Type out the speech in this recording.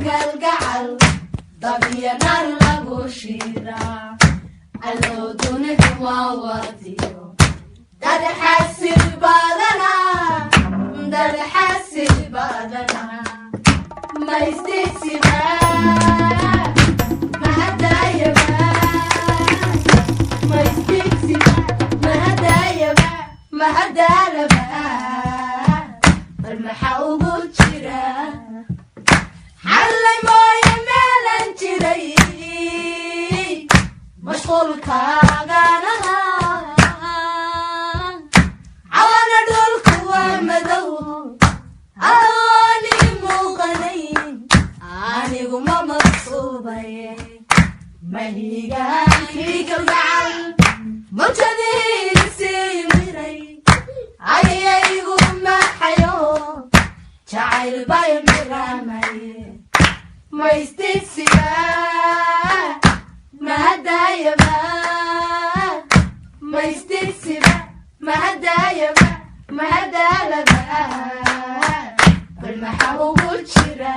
Kalgacal dabyo naar lagu shiidaa allow dunidu waa wadiyo dad xasil badana, dad xasil badana. Ma istigsiba mahadayaba, ma istigsiba mahadayaba, mahadaalaba. Bal maxaa ugu jira xallay mooye meelan jiray mashquulkaaganaha. Cawana dhulku waa madow adooni muuqanayn, anigu ma maqsuubay mahiigaankii kalgacal mawjadiina sii miray ayaygu maxayo jacayl bay miramay. Ma istigsiba mahadayaba, ma istigsiba mahadayaba, mahadaalaba. Bal maxaa ugu jira?